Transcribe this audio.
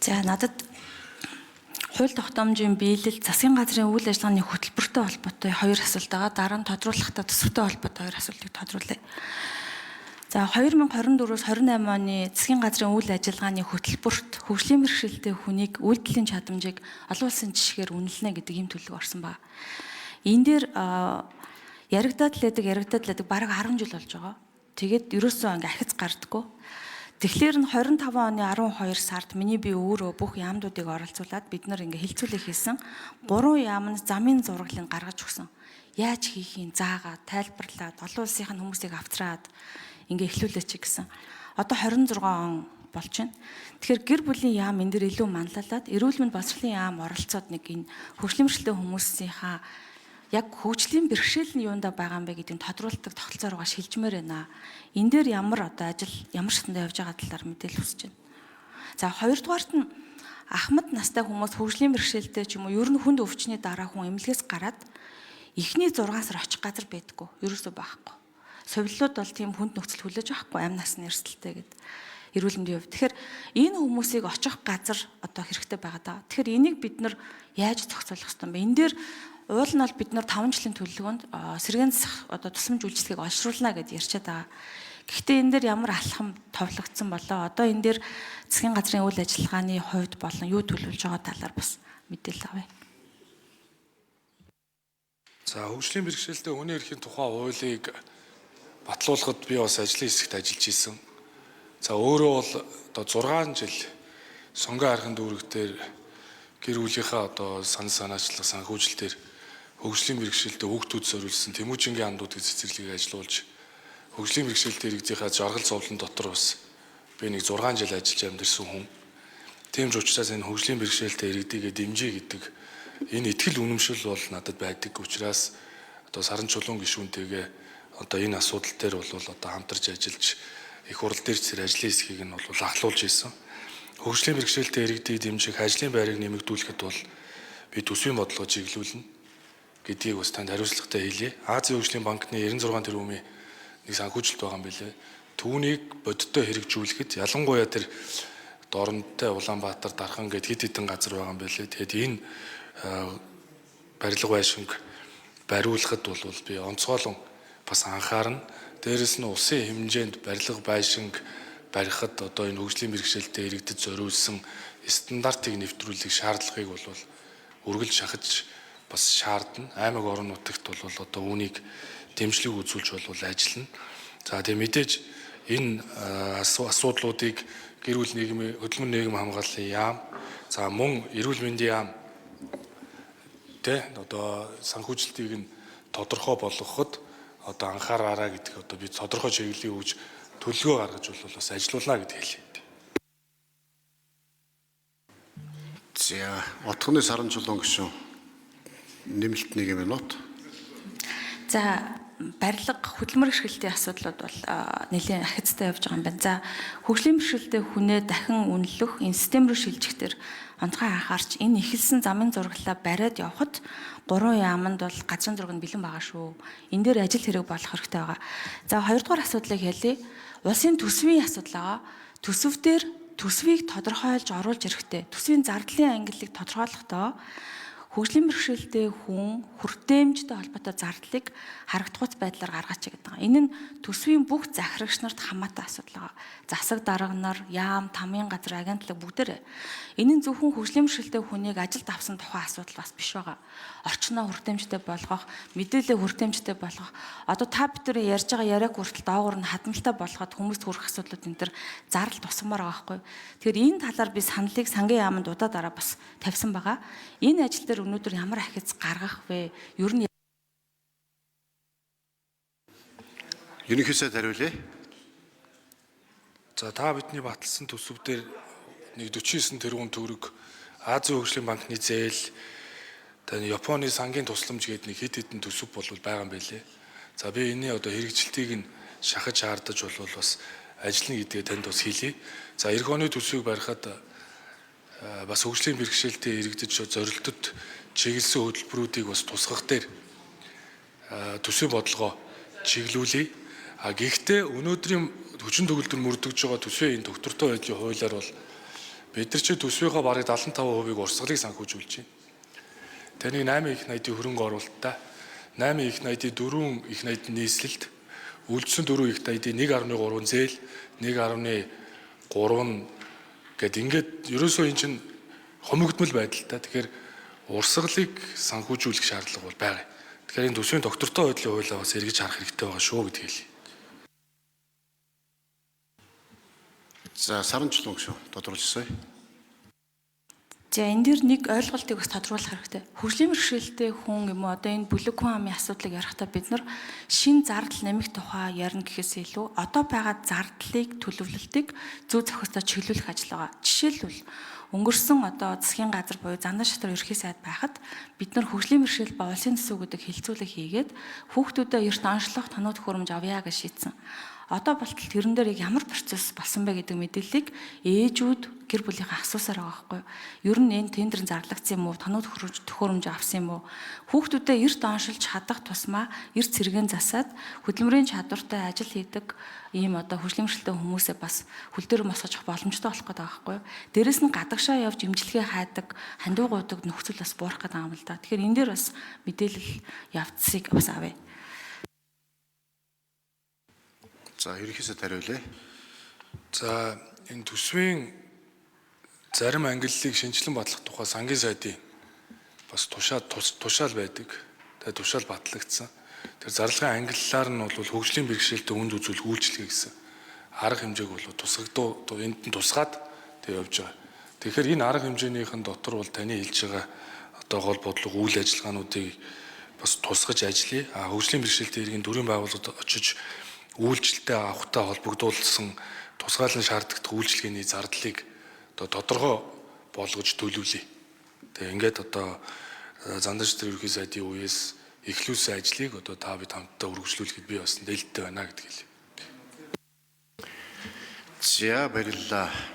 За, надад хууль тогтоомжийн биелэл, засгийн газрын үйл ажиллагааны хөтөлбөртэй холбоотой хоёр асуулт байгаа. Дараа нь тодруулахдаа төсөвтэй холбоотой хоёр асуултыг тодруулъя. За, 2024-өөс 28 оны засгийн газрын үйл ажиллагааны хөтөлбөрт хөгжлийн бэрхшээлтэй хүнийг үйлдэлийн чадамжийг олон улсын жишгээр үнэлнэ гэдэг ийм төлөв орсон байна. Энэ дээр яригадаад л байдаг, яригадаад л байдаг, бараг 10 жил болж байгаа. Тэгээд ерөөсөө ингээ ахиц гардаггүй. Тэгэхээр нь 25 оны 12 сард миний би өөрөө бүх яамдуудыг оролцуулаад бид нар ингээ хилцүүлэг хийсэн. 3 яам нь замын зураглалыг гаргаж өгсөн. Яаж хийхин заагаа тайлбарлаад, олон улсынхаа хүмүүсийг авчраад ингээ эхлүүлээч гэсэн. Одоо 26 он болж байна. Тэгэхээр гэр бүлийн яам энэ дэр илүү манлайлаад, эрүүл мэнд боловсролын яам оролцоод нэг энэ хөгжлийн бэрхшээлтэй хүмүүсийнхаа яг хөгжлийн бэрхшээл нь юунда байгаа юм бэ гэдгийг тодруулдаг тогтолцоо руугаа шилжмээр байна. Энэ дээр ямар одоо ажил ямар шатанд явж байгаа талаар мэдээлэл хүсэж байна. За, хоёрдугаарт нь ахмад настай хүмүүс хөгжлийн бэрхшээлтэй ч юм уу ер нь хүнд өвчний дараа хүн эмнэлгээс гараад эхний 6 сар очих газар байдаггүй. Ерөөсөө байхгүй. Сувиллууд бол тийм хүнд нөхцөл хүлээж авахгүй, амь насны эрсдэлтэй гэдэг эрүүл мэндийн хувьд. Тэгэхээр энэ хүмүүсийг очих газар одоо хэрэгтэй байгаа даа. Тэгэхээр энийг бид нар яаж зохицуулах ёстой юм бэ? Энэ дээр уул нь бол бид нар 5 жилийн төлөвлөгөөнд сэргээн засах одоо тусламж үйлчилгээг олшруулна гэдээ ярьчаад байгаа. Гэхдээ энэ дээр ямар алхам товлогдсон болоо? Одоо энэ дээр засгийн газрын үйл ажиллагааны хувьд болон юу төлөвлөж байгаа талаар бас мэдээлэл авъя. За, хөгжлийн бэрхшээлтэй хүний эрхийн тухай хуулийг батлуулахад би бас ажлын хэсэгт ажиллаж исэн. За, өөрөө бол одоо 6 жил Сонгон архин дүүрэг дээр гэр бүлийнхээ одоо санал санаачлах санхүүжилтээр хөгжлийн бэрхшээлтэй хүүхдүүд зориулсан Тэмүүжингийн андууд гэж цэцэрлэгийг ажилуулж, хөгжлийн бэрхшээлтэй иргэдийнхаа жаргал зовлон дотор бас би нэг 6 жил ажиллаж амьдарсан хүн. Тийм ч учраас энэ хөгжлийн бэрхшээлтэй иргэдийгээ дэмжиж гэдэг энэ итгэл үнэмшил бол надад байдаг учраас одоо саран чулуун гишүүнтэйгээ одоо энэ асуудал дээр бол одоо хамтарч ажиллаж, их хурал дээр ч тэр ажлын хэсгийг нь бол ахлуулж исэн. Хөгжлийн бэрхшээлтэй иргэдийг дэмжих, ажлын байрыг нэмэгдүүлэхэд бол би төсвийн бодлого чиглүүлнэ гэдгийг бас танд хариуцлагатай хэлье. Азийн хөгжлийн банкны 96 тэрбумын нэг санхүүжилт байгаа юм билээ. Түүнийг бодиттой хэрэгжүүлэхэд ялангуяа тэр Доронтой, Улаанбаатар, Дархан гэд хэд хэдэн газар байгаа юм билээ. Тэгээд энэ барилга байшинг бариулахад бол би онцгойлон бас анхаарна. Дээрэс нь улсын хэмжээнд барилга байшинг барихад одоо энэ хөгжлийн бэрхшээлтэй иргэдэд зориулсан стандартыг нэвтрүүлэх шаардлагыг бол үргэлж шахаж бас шаардна. Аймаг орон нутагт бол одоо үүнийг дэмжлэг үзүүлж бол ажиллана. За, тэгээ мэдээж энэ асуудлуудыг гэр бүл нийгмийн хөдөлмөр нийгэм хамгааллын яам, за мөн эрүүл мэндийн яам тэ одоо санхүүжилтийг нь тодорхой болгоход одоо анхаараараа гэдэг одоо би тодорхой чиглэлийг өгж төлөвлөгөө гаргаж бол бас ажилуулна гэдгийг хэлье. За, отгоны саран чулуун гишүүн нэмэлт 1 минут. За, барилга хөдөлмөр бэрхшээлтийн асуудлууд бол нэлээд ахицтай явж байгаа юм байна. За, хөгжлийн бэрхшээлтэй хүнээ дахин үнэлэх энэ систем рүү шилжих дээр онцгой анхаарч, энэ эхэлсэн замын зураглалаа бариад явхад гурван яаманд бол газрын зураг нь бэлэн байгаа шүү. Энэ дээр ажил хэрэг болох хэрэгтэй байгаа. За, хоёрдугаар асуудлыг хэлье. Улсын төсвийн асуудал байгаа. Төсөв дээр төсвийг тодорхойлж оруулж ирэхдээ төсвийн зардлын ангиллыг тодорхойлохдоо хөгжлийн бэрхшээлтэй хүн хүртээмжтэй холбоотой зардлыг харагдахуйц байдлаар гаргаач гэдэг байгаа. Энэ нь төсвийн бүх захирагч нарт хамаатай асуудал байгаа. Засаг дарга нар, яам, тамийн газар, агентлаг бүгдээрээ. Энэ нь зөвхөн хөгжлийн бэрхшээлтэй хүнийг ажилд авсан тухай асуудал бас биш байгаа. Орчноо хүртээмжтэй болгох, мэдээлэлээ хүртээмжтэй болгох. Одоо та бидний ярьж байгаа яриаг хүртэл доогуур нь хадамлтай болгоход хүмүүст хүрэх асуудлууд энэ төр зардал тусмаар байгаа байхгүй. Тэгэхээр энэ талаар би саналыг сангийн яаманд удаа дараа бас тавьсан байгаа. Энэ ажил дээр өнөөдөр ямар ахиц гаргах вэ? Ер нь Ерөнхий сайд хариулъя. За, та бидний баталсан төсөв дээр нэг 49 тэрбум төгрөг Азийн хөгжлийн банкны зээл, тэгээ Японы сангийн тусламж гээд нэг хэд хэдэн төсөв бол байгаа юм байлээ. За, би энэний одоо хэрэгжилтийг нь шахаж шаардаж бол бас ажиллана гэдгээ танд бас хэлье. За, эх оны төсвийг барихад бас хөгжлийн бэрхшээлтэй иргэдэд зорилтод чиглэсэн хөтөлбөрүүдийг бас тусгах дээр төсвийн бодлогоо чиглүүлье. А гэхдээ өнөөдрийн хүчин төгөлдөр мөрдөгж байгаа төсвийн энэ доктортой байдлын хуулиар бол Бид нар чи төсвийнхөө бараг 75%-ийг урсгалыг санхүүжүүлж байна. Таны 8 их найдын хөрөнгө оруулалттай 8 их найдын 4 их найдын нийслэлд үлдсэн 4 их найдын 1.3 зээл 1.3 гэд ингээд ерөөсөө эн чинь хомигдмол байдалтай. Тэгэхээр урсгалыг санхүүжүүлэх шаардлага бол байгаа. Тэгэхээр энэ төсвийн доктортой байдлын хуулиа бас эргэж харах хэрэгтэй байгаа шүү гэдгийг хэлье. За Саранчулуун гишүүн тодруулж өсөе. За энэ дэр нэг ойлголтыг бас тодруулах хэрэгтэй. Хөгжлийн бэрхшээлтэй хүн юм уу одоо энэ бүлэг хүн амын асуудлыг ярихдаа бид нар шин зардал нэмэх тухай ярина гэхээс илүү одоо байгаа зардлыг төлөвлөлтийг зөв зохистой чиглүүлэх ажил байгаа. Жишээлбэл өнгөрсөн одоо засгийн газар буюу зандан шатар ерхий сайд байхад бид нар хөгжлийн бэрхшээл ба улсын төсөв гэдэг хилцүүлэг хийгээд хүүхдүүдэд эрт онцлох тоног төхөөрөмж авъя гэж шийдсэн. Одоо болтол тэрэн дээр яг ямар процесс болсон бэ гэдэг мэдээллийг ээжүүд гэр бүлийнхээ асуусаар байгаа байхгүй юу. Ер нь энэ тендер зарлагдсан юм уу? Тоног төхөөрөмж авсан юм уу? Хүүхдүүдэд эрт оншилж чадах тусмаа эрт цэргэн засаад хөдөлмөрийн чадвартай ажил хийдэг ийм одоо хөгжлийн бэрхшээлтэй хүмүүсээ бас хөл дээр босгож авах боломжтой болох гэдэг байгаа байхгүй юу. Дээрэс нь гадагшаа явж имчилгээ хайдаг, хандуугуудаг нөхцөл бас буурах гэдэг юм л да. Тэгэхээр энэ дээр бас мэдээлэл явцсыг бас авъя. За ерөнхий сайд хариулъя. За энэ төсвийн зарим ангиллыг шинжилэн батлах тухай сангийн сайдын бас тушаал байдаг. Тэгээ тушаал батлагдсан. Тэр зарлагын ангиллаар нь бол хөгжлийн бэрхшээлтэй үнд үзүүлэх үйлчилгээ гэсэн арга хэмжээг бол тусгагдуу энд нь тусгаад тэгээ явж байгаа. Тэгэхээр энэ арга хэмжээнийхэн дотор бол таны хэлж байгаа одоо гол бодлого үйл ажиллагаануудыг бас тусгаж ажиллая. А хөгжлийн бэрхшээлтэй иргэн төрийн байгууллагад очиж үйлчлэлтэй авахтай холбогдуулсан тусгаалan шаардлагатай үйлчилгээний зардлыг одоо тодорхой болгож төлөвлөе. Тэгээ ингээд одоо зандан шатар ерөнхий сайдын үеэс эхлүүлсэн ажлыг одоо та бид хамтдаа үргэлжлүүлэхэд би бас нээлттэй байна гэдгийг хэлье. За баярлалаа.